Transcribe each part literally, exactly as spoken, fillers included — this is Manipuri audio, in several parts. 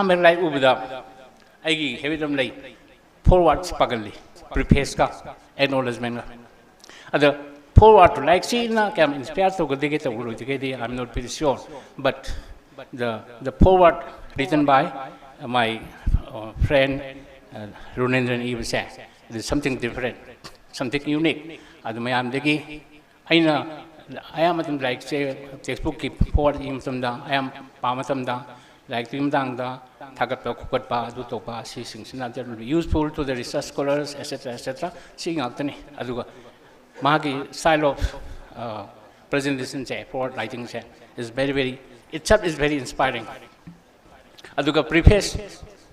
ꯑꯍꯥꯟꯕ ꯂꯥꯏꯔꯤꯛ ꯎꯕꯗ ꯑꯩꯒꯤ ꯍꯦꯕꯤꯠ ꯑꯃ ꯂꯩ, ꯐꯣꯔꯋꯥꯔꯗ ꯄꯥꯒꯜꯂꯤ, ꯄ꯭ꯔꯤꯐꯦꯁꯀ ꯑꯦꯛꯅꯣꯂꯦꯖꯃꯦꯟꯒ꯫ ꯑꯗ ꯐꯣꯔꯋꯥꯔꯗꯇꯨ ꯂꯥꯏꯔꯤꯛꯁꯤꯅ ꯀꯌꯥꯝ ꯏꯟꯁꯄꯤꯌꯔ ꯇꯧꯒꯗꯒꯦ ꯇꯧꯔꯣꯏꯗꯒꯦꯗꯤ I am not very sure, but the the foreword written by my friend ꯔꯣꯅꯦꯟꯗ꯭ꯔꯟ ꯏꯕꯁꯦ, it is something different, something unique. ꯑꯗꯨ ꯃꯌꯥꯝꯗꯒꯤ ꯑꯩꯅ ꯑꯌꯥꯝꯕ ꯃꯇꯝꯗ ꯂꯥꯏꯔꯤꯛꯁꯦ, ꯇꯦꯛꯁꯕꯨꯛꯀꯤ ꯐꯣꯔꯋꯥꯔꯗ ꯏꯕ ꯃꯇꯝꯗ ꯑꯌꯥꯝꯕ ꯄꯥꯕ ꯃꯇꯝꯗ ꯂꯥꯏꯔꯤꯛꯇꯨꯒꯤ ꯃꯇꯥꯡꯗ ꯊꯥꯒꯠꯄ ꯈꯣꯀꯠꯄ ꯑꯗꯨ ꯇꯧꯕ ꯑꯁꯤꯁꯤꯡꯁꯤꯅ useful to the research scholars, et cetera, et cetera, ꯁꯤ ꯉꯥꯛꯇꯅꯤ꯫ ꯑꯗꯨꯒ ꯃꯥꯒꯤ style of presentation say, foreword writing say, is very very, itself is very inspiring. ꯑꯗꯨꯒ ꯄ꯭ꯔꯤꯐꯦꯁ,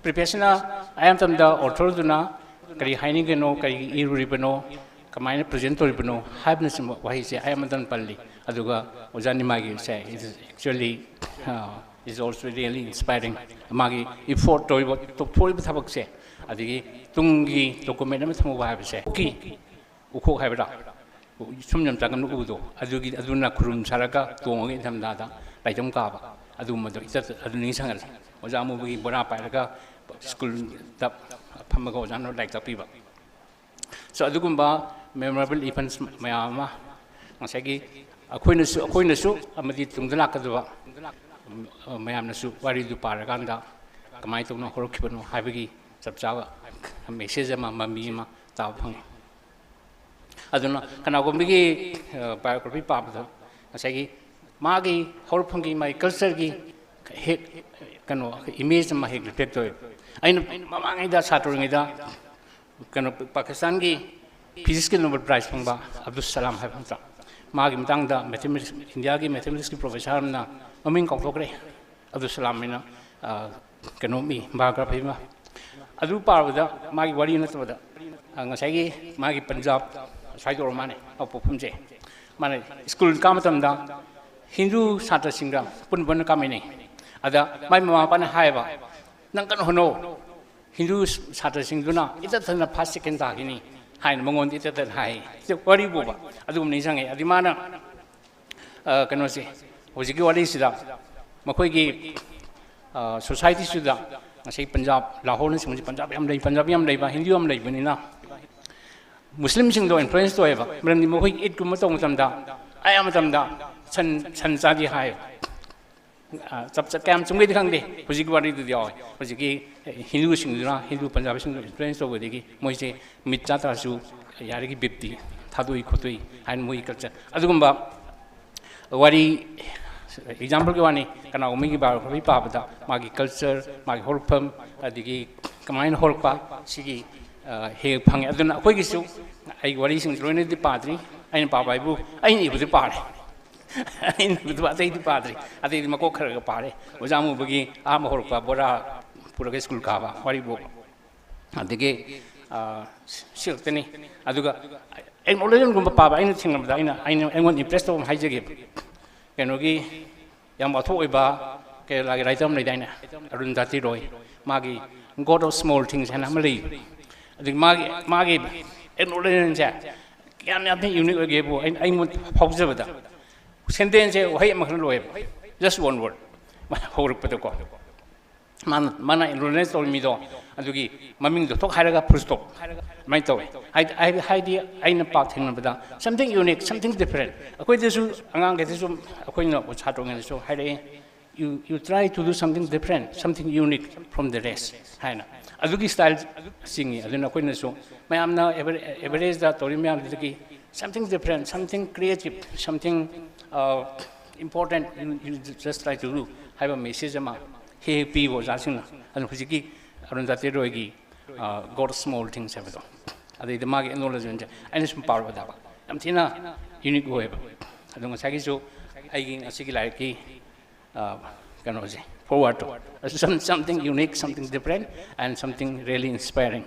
ꯄ꯭ꯔꯤꯐꯦꯁꯅ ꯑꯌꯥꯝꯕ ꯃꯇꯝꯗ ꯑꯣꯊꯔꯗꯨꯅ ꯀꯔꯤ ꯍꯥꯏꯅꯤꯡꯒꯅꯣ, ꯀꯔꯤ ꯏꯔꯨꯔꯤꯕꯅꯣ, ꯀꯃꯥꯏꯅ ꯄ꯭ꯔꯖꯦꯟ ꯇꯧꯔꯤꯕꯅꯣ ꯍꯥꯏꯕꯅꯆꯤꯡꯕ ꯋꯥꯍꯩꯁꯦ ꯑꯌꯥꯝꯕ ꯃꯇꯝꯗ ꯄꯜꯂꯤ꯫ ꯑꯗꯨꯒ ꯑꯣꯖꯥ ꯅꯤꯃꯥꯒꯤꯁꯦ, it is actually, uh, is also really inspiring. ꯃꯥꯒꯤ ꯏꯐꯣꯔꯠ ꯇꯧꯔꯤꯕ, ꯇꯧꯊꯣꯛꯏꯕ ꯊꯕꯛꯁꯦ, ꯑꯗꯒꯤ ꯇꯨꯡꯒꯤ ꯗꯣꯀꯨꯃꯦꯟ ꯑꯃ ꯊꯝꯍꯧꯕ ꯍꯥꯏꯕꯁꯦ, ꯎꯈꯣꯛ ꯍꯥꯏꯕ꯭ꯔꯥ, ꯁꯨꯝ ꯌꯥꯝ ꯆꯪꯉꯝꯅ ꯎꯕꯗꯣ, ꯑꯗꯨꯒꯤ, ꯑꯗꯨꯅ ꯈꯨꯔꯨꯝ ꯁꯥꯔꯒ ꯇꯣꯡꯉꯒ ꯏꯪꯊꯝꯊꯥꯗ ꯂꯥꯏꯇꯝ ꯀꯥꯕ, ꯑꯗꯨꯒꯨꯝꯕꯗꯣ ꯏꯆꯠ ꯑꯗꯨ ꯅꯤꯡꯁꯤꯡꯍꯜꯂꯤ꯫ ꯑꯣꯖꯥ ꯑꯃꯨꯕꯒꯤ ꯕꯣꯔꯥ ꯄꯥꯏꯔꯒ ꯁ꯭ꯀꯨꯜꯗ ꯐꯝꯃꯒ ꯑꯣꯖꯥꯅ ꯂꯥꯏꯔꯤꯛ ꯇꯥꯛꯄꯤꯕ꯫ So ꯑꯗꯨꯒꯨꯝꯕ memorable events ꯃꯌꯥꯝ ꯑꯃ ꯉꯁꯥꯏꯒꯤ ꯑꯩꯈꯣꯏꯅꯁꯨ, ꯑꯩꯈꯣꯏꯅꯁꯨ ꯑꯃꯗꯤ ꯇꯨꯡꯗ ꯂꯥꯛꯀꯗꯕ ꯃꯌꯥꯝꯅꯁꯨ ꯋꯥꯔꯤꯗꯨ ꯄꯥꯔꯀꯥꯟꯗ ꯀꯃꯥꯏꯅ ꯇꯧꯅ ꯍꯧꯔꯛꯈꯤꯕꯅꯣ ꯍꯥꯏꯕꯒꯤ ꯆꯞ ꯆꯥꯕ ꯃꯦꯁꯦꯖ ꯑꯃ, ꯃꯃꯤ ꯑꯃ ꯇꯥꯕ ꯐꯪꯉꯤ꯫ ꯑꯗꯨꯅ ꯀꯅꯥꯒꯨꯝꯕꯒꯤ ꯕꯥꯏꯑꯣꯒ꯭ꯔꯥꯐꯤ ꯄꯥꯕꯗ ꯉꯁꯥꯏꯒꯤ ꯃꯥꯒꯤ ꯍꯧꯔꯛꯐꯝꯒꯤ, ꯃꯥꯒꯤ ꯀꯜꯆꯔꯒꯤ ꯍꯦꯛ ꯀꯩꯅꯣ ꯏꯃꯦꯖ ꯑꯃ ꯍꯦꯛ ꯔꯤꯐ꯭ꯂꯦꯛ ꯇꯧꯋꯦ꯫ ꯑꯩꯅ ꯃꯃꯥꯡꯉꯩꯗ ꯁꯥꯇ꯭ꯔ ꯑꯣꯏꯔꯤꯉꯩꯗ ꯀꯩꯅꯣ ꯄꯥꯀꯤꯁꯇꯥꯟꯒꯤ ꯐꯤꯖꯤꯛꯁꯀꯤ ꯅꯣꯕꯦꯜ ꯄ꯭ꯔꯥꯏꯖ ꯐꯪꯕ ꯑꯕꯗꯨꯜ ꯁꯂꯥꯝ ꯍꯥꯏꯕ ꯅꯠꯇ꯭ꯔꯥ, ꯃꯥꯒꯤ ꯃꯇꯥꯡꯗ ꯃꯦꯊꯃꯦꯇꯤꯛꯁ, ꯏꯟꯗꯤꯌꯥꯒꯤ ꯃꯦꯊꯃꯦꯇꯤꯛꯁꯀꯤ ꯄ꯭ꯔꯣꯐꯦꯁꯔ ꯑꯃꯅ, ꯃꯃꯤꯡ ꯀꯥꯎꯊꯣꯛꯈ꯭ꯔꯦ, ꯑꯕꯗꯨꯜ ꯁꯂꯥꯝ ꯍꯥꯏꯅ, ꯑ, ꯀꯩꯅꯣꯝ ꯏ, ꯕꯥꯏꯑꯣꯒ꯭ꯔꯥꯐꯤ ꯑꯃ꯫ ꯑꯗꯨ ꯄꯥꯕꯗ ꯃꯥꯒꯤ ꯋꯥꯔꯤ ꯅꯠꯇꯕꯗ, ꯑ, ꯉꯁꯥꯏꯒꯤ ꯃꯥꯒꯤ ꯄꯟꯖꯥꯕ ꯁ꯭ꯋꯥꯏꯗ ꯑꯣꯏꯔ ꯃꯥꯅꯦ, ꯃꯥ ꯄꯣꯛꯐꯝꯁꯦ꯫ ꯃꯥꯅ ꯁ꯭ꯀꯨꯜ ꯀꯥꯕ ꯃꯇꯝꯗ ꯍꯤꯟꯗꯨ ꯁꯥꯇ꯭ꯔꯁꯤꯡꯒ ꯄꯨꯟ ꯄꯨꯟꯅ ꯀꯥꯃꯤꯟꯅꯩ꯫ ꯑꯗ ꯃꯥꯏ ꯃꯃꯥ ꯃꯄꯥꯅ ꯍꯥꯏꯌꯦꯕ, "ꯅꯪ ꯀꯟꯅ ꯍꯣꯠꯅꯧ, ꯍꯤꯟꯗꯨ ꯁꯥꯇ꯭ꯔꯁꯤꯡꯗꯨꯅ ꯏꯇꯠ ꯇꯠꯇꯅ ꯐꯥꯔꯁ ꯁꯦꯀꯦꯟ ꯇꯥꯈꯤꯅꯤ" ꯍꯥꯏꯅ ꯃꯉꯣꯟꯗ ꯏꯇꯠ ꯇꯠꯇꯅ ꯍꯥꯏ꯫ ꯋꯥꯔꯤꯕꯨꯕ ꯑꯗꯨꯒꯨꯝꯕ ꯅꯤꯡꯁꯤꯡꯉꯦ꯫ ꯑꯗꯨ ꯃꯥꯅ, ꯑ, ꯀꯩꯅꯣꯁꯦ, ꯍꯧꯖꯤꯛꯀꯤ ꯋꯥꯔꯤꯁꯤꯗ ꯃꯈꯣꯏꯒꯤ ꯁꯣꯁꯥꯏꯇꯤꯁꯤꯗ ꯉꯁꯤ ꯄꯟꯖꯥꯕ, ꯂꯥꯍꯣꯔꯅꯆꯤꯡꯕꯁꯤ ꯄꯟꯖꯥꯕ ꯌꯥꯝ ꯂꯩ, ꯄꯟꯖꯥꯕꯤ ꯌꯥꯝ ꯂꯩꯕ, ꯍꯤꯟꯗꯨ ꯌꯥꯝ ꯂꯩꯕꯅꯤꯅ ꯃꯨꯁꯂꯤꯝꯁꯤꯡꯗꯣ ꯏꯟꯐ꯭ꯂꯨꯌꯦꯟꯁ ꯇꯧꯋꯦꯕ꯫ ꯃꯔꯝꯗꯤ ꯃꯈꯣꯏꯒꯤ ꯏꯗꯀꯨꯝꯕ ꯇꯧꯕ ꯃꯇꯝꯗ ꯑꯌꯥꯝꯕ ꯃꯇꯝꯗ ꯁꯟ, ꯁꯟ ꯆꯥꯗꯦ ꯍꯥꯏꯌꯦꯕ꯫ ꯑ, ꯆꯞ ꯆꯞ ꯀꯌꯥꯝ ꯆꯨꯝꯒꯦꯗꯤ ꯈꯪꯗꯦ, ꯍꯧꯖꯤꯛꯀꯤ ꯋꯥꯔꯤꯗꯨꯗꯤ ꯌꯥꯎꯋꯦ꯫ ꯍꯧꯖꯤꯛꯀꯤ ꯍꯤꯟꯗꯨꯁꯤꯡꯗꯨꯅ, ꯍꯤꯟꯗꯨ ꯄꯟꯖꯥꯕꯤꯁꯤꯡꯗꯨ ꯏꯟꯐ꯭ꯂꯨꯌꯦꯟꯁ ꯇꯧꯕꯗꯒꯤ ꯃꯣꯏꯁꯦ ꯃꯤꯠ ꯆꯥ ꯇꯥꯔꯁꯨ ꯌꯥꯔꯤꯒꯤ ꯕꯤꯞꯇꯤ ꯊꯥꯗꯣꯛꯏ ꯈꯣꯠꯇꯣꯛꯏ ꯍꯥꯏꯅ ꯃꯣꯏꯒꯤ ꯀꯜꯆꯔ꯫ ꯑꯗꯨꯒꯨꯝꯕ ꯋꯥꯔꯤ, ꯑꯦꯛꯖꯥꯝꯄꯜꯒꯤ ꯋꯥꯅꯤ, ꯀꯅꯥꯒꯨꯝꯕꯒꯤ ꯕꯥꯏꯑꯣꯒ꯭ꯔꯥꯐꯤ ꯄꯥꯕꯗ ꯃꯥꯒꯤ ꯀꯜꯆꯔ, ꯃꯥꯒꯤ ꯍꯧꯔꯛꯐꯝ, ꯑꯗꯒꯤ ꯀꯃꯥꯏꯅ ꯍꯧꯔꯛꯄ, ꯁꯤꯒꯤ, ꯑ, ꯍꯦꯛ ꯐꯪꯉꯦ꯫ ꯑꯗꯨꯅ ꯑꯩꯈꯣꯏꯒꯤꯁꯨ, ꯑꯩꯒꯤ ꯋꯥꯔꯤꯁꯤꯡꯁꯦ ꯂꯣꯏꯅꯗꯤ ꯄꯥꯗ꯭ꯔꯤ, ꯑꯩꯅ ꯄꯥꯕ ꯍꯥꯏꯕꯨ ꯑꯩꯅ ꯏꯕꯗꯨ ꯄꯥꯔꯦ꯫ ꯑꯩꯅ ꯏꯕꯗꯨ ꯑꯇꯩꯗꯤ ꯄꯥꯗ꯭ꯔꯤ, ꯑꯇꯩꯗꯤ ꯃꯀꯣꯛ ꯈꯔ ꯈꯔ ꯄꯥꯔꯦ꯫ ꯑꯣꯖꯥ ꯑꯃꯨꯕꯒꯤ ꯑꯍꯥꯟꯕ ꯍꯧꯔꯛꯄ ꯕꯣꯔꯥ ꯄꯨꯔꯒ ꯁ꯭ꯀꯨꯜ ꯀꯥꯕ ꯋꯥꯔꯤꯕꯨ, ꯑꯗꯒꯤ, ꯑ, ꯁꯤ ꯈꯛꯇꯅꯤ꯫ ꯑꯗꯨꯒ ꯑꯦꯛꯅꯣꯂꯦꯖꯃꯦꯟꯒꯨꯝꯕ ꯄꯥꯕ ꯑꯩꯅ ꯊꯦꯡꯅꯕꯗ ꯑꯩꯅ, ꯑꯩꯅ, ꯑꯩꯉꯣꯟꯗ ꯏꯝꯄ꯭ꯔꯦꯁ ꯇꯧꯕ ꯑꯃ ꯍꯥꯏꯖꯒꯦꯕ꯫ ꯀꯩꯅꯣꯒꯤ ꯌꯥꯝ ꯋꯥꯊꯣꯛ ꯑꯣꯏꯕ ꯀꯦꯔꯂꯥꯒꯤ ꯔꯥꯏꯇꯔ ꯑꯃ ꯂꯩꯗꯥꯏꯅꯦ, ꯑꯔꯨꯟꯗꯇꯤ ꯔꯣꯏ, ꯃꯥꯒꯤ God of Small Things ꯍꯥꯏꯅ ꯑꯃ ꯂꯩ꯫ ꯑꯗꯒꯤ ꯃꯥꯒꯤ, ꯃꯥꯒꯤ ꯑꯦꯛꯅꯣꯂꯦꯖꯃꯦꯟꯁꯦ ꯌꯥꯝ, ꯌꯥꯝ ꯊꯤꯅ ꯌꯨꯅꯤꯛ ꯑꯣꯏꯒꯦꯕꯨ ꯑꯩ, ꯑꯩꯉꯣꯟꯗ ꯐꯥꯎꯖꯕꯗ ꯁꯦꯟꯇꯦꯟꯁꯁꯦ ꯋꯥꯍꯩ ꯑꯃꯈꯛꯅ ꯂꯣꯏꯌꯦꯕ, just one word꯫ ꯍꯧꯔꯛꯄꯗꯀꯣ ꯃꯥꯅ, ꯃꯥꯅ ꯑꯦꯛꯅꯣꯂꯦꯖ ꯇꯧꯔꯤ ꯃꯤꯗꯣ ꯑꯗꯨꯒꯤ ꯃꯃꯤꯡꯗꯣ ꯊꯣꯛ ꯍꯥꯏꯔꯒ ꯐꯨꯜ ꯁ꯭ꯇꯣꯞ ꯑꯗꯨꯃꯥꯏꯅ ꯇꯧꯋꯦ꯫ ꯍꯥꯏꯗꯤ, ꯍꯥꯏꯗꯤ, ꯍꯥꯏꯗꯤ ꯑꯩꯅ ꯄꯥꯛ ꯊꯦꯡꯅꯕꯗ something unique, something different꯫ ꯑꯩꯈꯣꯏꯗꯁꯨ, ꯑꯉꯥꯡꯈꯩꯗꯁꯨ, ꯑꯩꯈꯣꯏꯅ ꯁꯥꯇ꯭ꯔꯉꯩꯗꯁꯨ ꯍꯥꯏꯔꯛꯑꯦ, "You, you try to do something different, something unique from the rest" ꯍꯥꯏꯅ꯫ ꯑꯗꯨꯒꯤ ꯁ꯭ꯇꯥꯏꯜ ꯆꯤꯡꯉꯤ꯫ ꯑꯗꯨꯅ ꯑꯩꯈꯣꯏꯅꯁꯨ ꯃꯌꯥꯝꯅ ꯑꯦꯚꯔꯦꯖꯇ ꯇꯧꯔꯤ ꯃꯌꯥꯝꯗꯨꯗꯒꯤ something different, something creative, something, uh, important, you, you just try to do ꯍꯥꯏꯕ ꯃꯦꯁꯦꯖ ꯑꯃ ꯍꯦꯛ ꯍꯦꯛ ꯄꯤꯕ ꯑꯣꯖꯥꯁꯤꯡꯅ꯫ ꯑꯗꯨꯅ ꯍꯧꯖꯤꯛꯀꯤ ꯑꯔꯨꯟꯗꯇꯤ ꯔꯣꯏꯒꯤ, ꯑ, God of Small Things ꯍꯥꯏꯕꯗꯣ, ꯑꯗꯩꯗ ꯃꯥꯒꯤ ꯑꯦꯛꯅꯣꯂꯦꯖꯃꯦꯟꯁꯦ ꯑꯩꯅ ꯁꯨꯝ ꯄꯥꯔꯨꯕꯗ ꯌꯥꯝ ꯊꯤꯅ ꯌꯨꯅꯤꯛ ꯑꯣꯏꯌꯦꯕ꯫ ꯑꯗꯣ ꯉꯁꯥꯏꯒꯤꯁꯨ ꯑꯩꯒꯤ ꯉꯁꯤꯒꯤ ꯂꯥꯏꯔꯤꯛꯀꯤ, ꯑ, ꯀꯩꯅꯣꯁꯦ, ꯐꯣꯔꯋꯥꯔꯗꯇꯣ, some, something unique, something different, and something really inspiring꯫